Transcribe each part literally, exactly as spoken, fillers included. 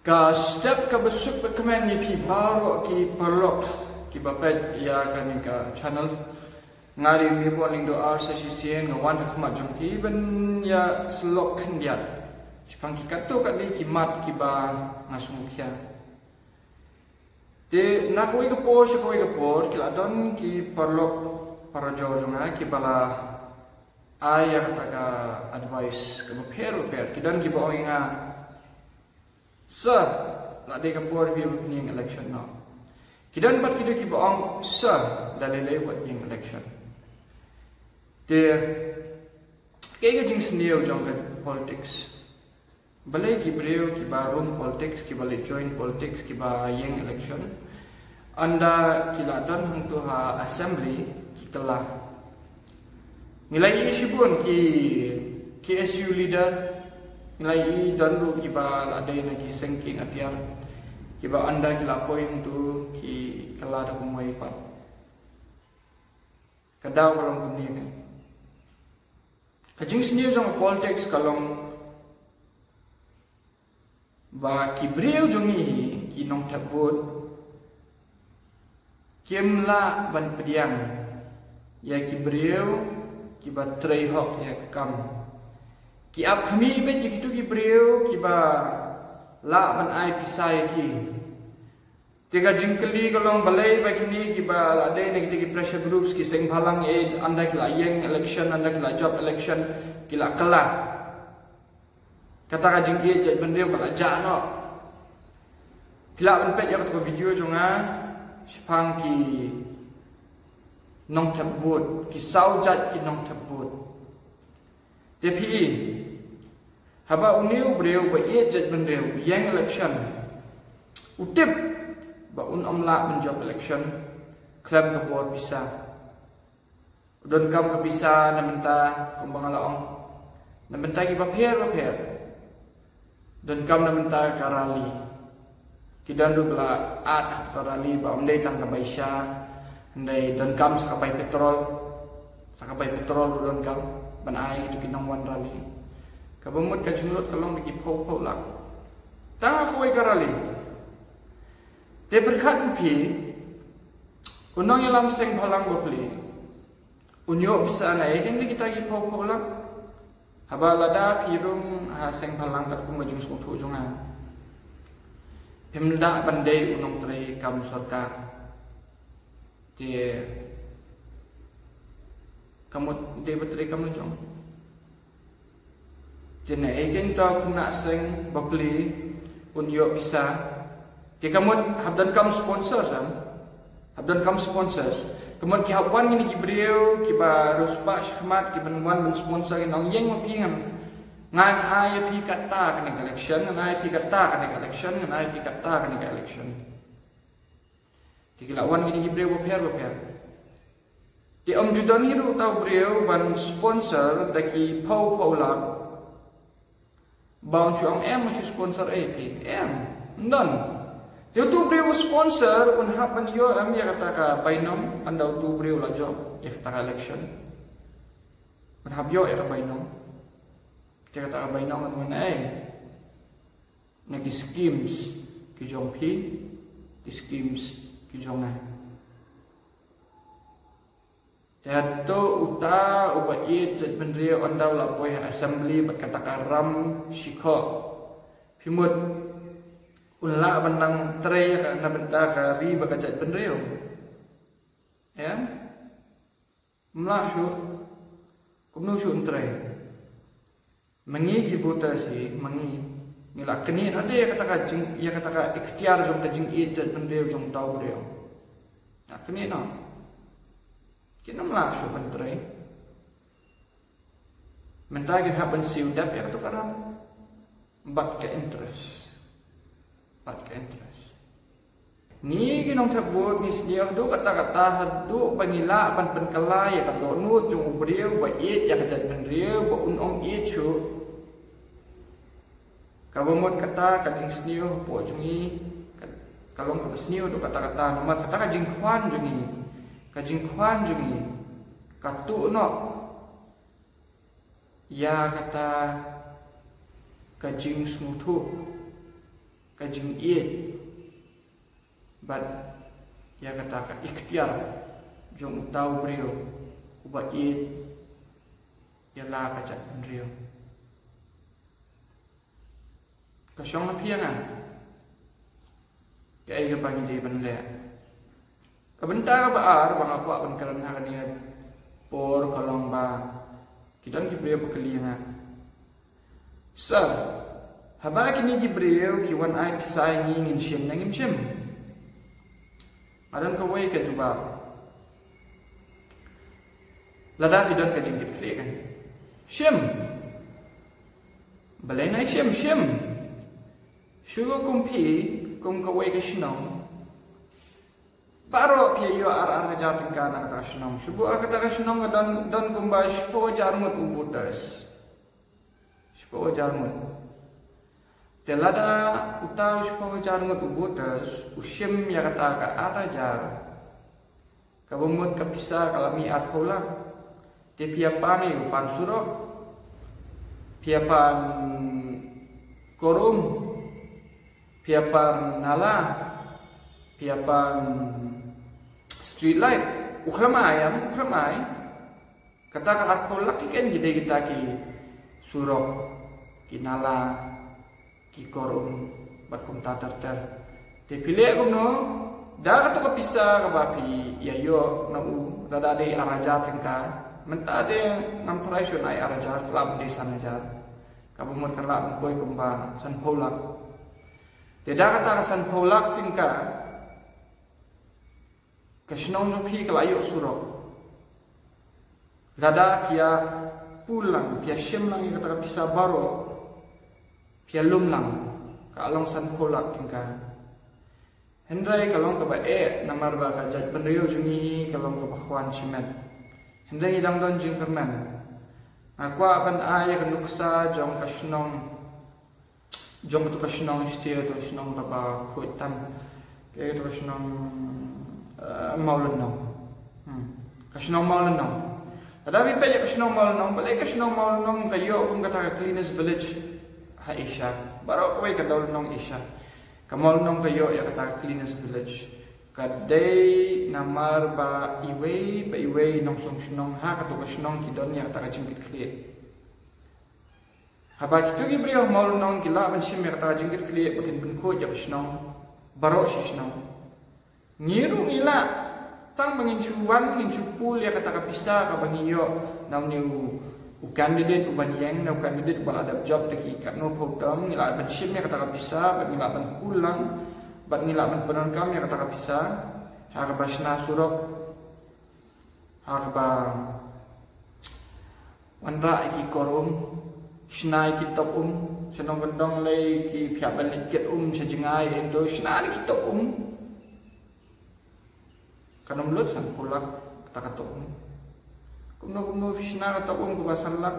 Ka step kaba suk ba kmen ïa phi baroh ki paralok kiba peit ïa kane ka channel. Nga Riewmirbun Lyngdoh Arshisien nga wan ha khmat jong phi ban ïa syllok khyndiat shaphang ki katto katne ki mat kiba nga sngewkhia. Te na kawei ka por sha kawei ka por ki la don ki paralok parajor jong nga kiba la ai ïa kata ka advice kaba pher bapher. Ki don kiba ong ïa nga, "Sir, la dei ka por ba phin ïeng election noh." Ki don pat kito kiba ong, "Sir, da lei lei wat ïeng election." Te kaei ka jingsniew jong ka politics? Balei ki briew kiba rung politics, kiba leit join politics, kiba ïeng election, ynda ki la don hangto ha assembly ki kylla? Ngi la ïohi shibun ki K S U leader, ngi la ïohi don ruh kiba la dei na ki seng kieng atiar kiba ynda ki la poi hangto ki kylla da kumwei pat. Ka daw ka long kumne kan. Ka jingsniew jong politics ka long ba ki briew jong ngi, ki nongthep vote, kim lah ban pdiang ïa ki briew kiba trei hok ïa ka kam. Ki ap khmih beit ïa kito ki briew kiba lah ban ai pisa ïa ki. Te ka jingkylli ka long balei ba kine kiba la dei na kita ki pressure groups, ki seng bhalang, eh, ynda ki la ïeng election, ynda ki la jop election, ki la kylla. Kata ka jingïeit jaitbynriew ka la jah noh. Phi lah ban peit ïa kata ka video jong nga shaphang ki nongthep vote, ki saw jait ki nongthep vote. Te phi i, haba une u briew ba ïeit jaitbynriew u ïeng election, u tip ba un ym lah ban jop election khlem ka bor pisa. U donkam ka pisa na bynta, kumba nga la ong, na bynta kiba pher bapher. Donkam na bynta ka rally. Ki don ruh ba la add ha ka rally ba ym dei tang ka bai sha, hynrei donkam sa ka bai petrol. Sa ka bai petrol ruh donkam ban ai ïa kito ki nongwan rally. Kaba mut ka jinglut ka long da ki phew phew lak. Tang ha kawei ka rally. Te pyrkhat phi, u nongïalam seng bhalang bapli un ïoh pisa naei kein da kita ki phew phew lak? Haba lada phi rung ha seng bhalang katkum ka jingsngewthuh jong nga, phim lah ban dei u nongtrei kam sorkar. Te ka mut dei ba trei kam la jong. Te naei kein uta u khynnah seng bapli un ïoh pisa? Te ka mut hap donkam sponsor, em? Hap donkam sponsors. Ka mut ki hap wan kine ki briew kiba riewspah shakhmat kiban wan ban sponsor, ki ong, "Ïeng ma phi, ngan, ngan ai ïa phi kata kane ka election, ngan ai ïa phi kata kane ka election, ngan ai ïa phi kata kane ka election." Te ki la wan kine ki briew bapher bapher. Te ym ju don hi ruh uta u briew ban sponsor da ki phew phew lak ba un shu ong, "Em, ngan shu sponsor ei phi." Em, ym don. Te utu u briew u sponsor un hap ban ïoh em ïa kata ka bainong ynda utu u briew la jop ïa kata ka election? Un hap ïoh ïa ka bainong? Te kata ka bainong un wan ei? Na ki schemes ki jong phi, ki schemes ki jong nga. Te hato uta uba ïeit jaitbynriew ynda u la poi ha assembly bad kata ka ram shikhoh, phi mut un lah ban nang trei ïa ka na bynta ka ri bad ka jaitbynriew? Em? Ym lah shuh. Kumno shuh un trei? Ma ngi ki voters hi, ma ngi, ngi la knieh noh te ïa kata ka jing, ïa kata ka iktiar jong ka jingïeit jaitbynriew jong uta u briew. La knieh noh. Kin ym lah shuh ban trei. Mynta kin hap ban siew dep ïa kato ka ram bad ka interest. Bad ka interest. Ngi ki nongthep vote ngi sniew haduh katta katta, haduh ba ngi lah ban pynkylla ïa ka dohnud jong u briew ba ïeit ïa ka jaitbynriew ba un ym ïeit shuh. Kaba mut kata ka jingsniew hapoh jong ngi ka, ka long kaba sniew haduh katta katta, namar kata ka jingkhwan jong ngi, ka jingkhwan jong ngi ka tuh noh ïa kata ka jingsngewthuh, ka jingïeit bad ïa kata ka iktiar jong uta u briew uba ïeit ïa la ka jaitbynriew. Ka shong ha phi ïa nga kaei kaba ngi dei ban leh. Ka bynta kaba ar ba nga kwah ban kren ha kane ka por ka long ba ki don ki briew ba kylli ïa nga, Sir, haba kine ki briew ki wan ai pisa ïa ngi, ngin shim ne ngim shim? Nga don kawei ka jubab. Lada phi don ka jingkitkhlieh kan shim. Balei nai shim, shim. Shu kum phi, kum kawei ka shnong, baroh phi ïoh ar ar hajar tyngka na kata ka shnong. Shu buh ha kata ka shnong ka don, don kumba shiphew hajar ngut u voters. Shiphew hajar ngut. Te lada uta u shiphew hajar ngut u voters u shim ïa kata ka ar hajar, kaba mut ka pisa ka la mih arphew lak. Te phi ïa pan ïa u, pan surok, phi ïa pan korum, phi ïa pan nala, phi ïa pan street light. U khlem ai em, u khlem ai. Kata ka arphew lak ki ken ki dei kita ki surok, ki nala, ki korum bad kumta ter ter. Te phi leh kumno? Da kato ka pisa kaba phi ïa ïoh na u, lada dei ar hajar tyngka. Mynta te ngam tharai shuh nai ar hajar, ka lah ban dei san hajar. Kaba mut kan lah ban poi kumba sanphew lak. Te da kata ka sanphew lak tyngka, ka shnong jong phi ka la ïoh surok. Lada phi ïa pul lang, phi ïa shim lang ïa kata ka pisa baroh, phi ïa lum lang, ka long sanphew lak tyngka. Hynrei ka long kaba eh namar ba ka jaitbynriew jong ngi hi ka long kaba khwan shimet. Hynrei ngi dang don jingkyrmen. Nga kwah ban ai ïa ka nuksa jong ka shnong, jong katu ka shnong, shnong kaba khuid tam. Katu ka shnong, eh, Mawlynnong. Hmm. Ka shnong Mawlynnong. Lada phi peit ïa ka shnong Mawlynnong, balei ka shnong Mawlynnong ka ïoh kum kata ka cleanest village ha Asia. Baroh kawei ka dong lynnong Asia, ka Mawlynnong ka ïoh ïa kata ka cleanest village. Ka dei namar ba iwei pa iwei nongshong shnong ha katu ka shnong ki don ïa kata ka jingkitkhlieh. Haba kitu ki briew ha Mawlynnong ki lah ban shim ïa kata ka jingkitkhlieh ba kin pynkhuid ïa ka shnong baroh shi shnong, ngi ruh ngi lah, tang ba ngin shu wan, ngin shu pul ïa kata ka pisa kaba ngi ïoh na une u, u candidate uban ïeng, na u candidate uba la dep jop da ki katno phew term, ngi lah ban shim ïa kata ka pisa bad ngi lah ban pul lang bad ngi lah ban pyndonkam ïa kata ka pisa ha kaba shna surok, ha kaba wanrah ïa ki korum, shna ïa ki top um, sha nongkyndong lei ki phiah ban leit kit um sha jngai, ïa to shna ïa ki top um. Kan ym lut sanphew lak kata ka top um. Kumno kumno phi shna ka top um kaba san lak.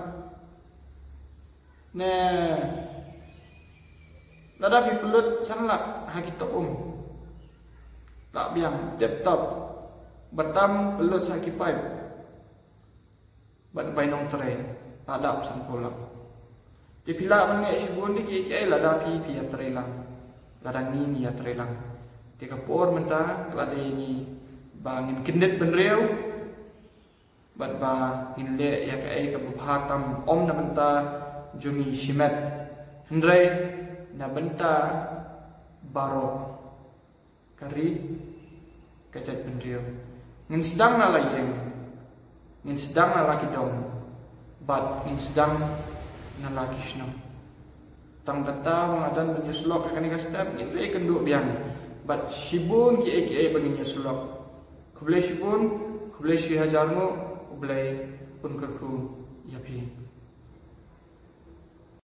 Ne lada phi pynlut san lak ha ki top um, lah biang tip top. Batam pynlut sa ki paip bad bai nongtrei, lah dap sanphew lak. Te phi lah ban leh shibun de kiei kiei lada phi phi ïatrei lang, lada ngi ngi ïatrei lang. Te ka por mynta ka la dei ngi ba ngin kyndit bynriew bad ba ngin leh ïa kaei kaba bha tam, ym na bynta jong ngi shimet, hynrei na bynta baroh ka ri, ka jaitbynriew. Ngin sdang na la ïing, ngin sdang na la ki dong bad ngin sdang na la ki shnong. Tang kata ba nga don ban ïasyllok ha kane ka step, ngin sa ïakynduh biang bad shibun kiei kiei ba ngin ïasyllok. Khublei shibun, khublei shi hajar nguh, U Blei un kyrkhu ïa phi.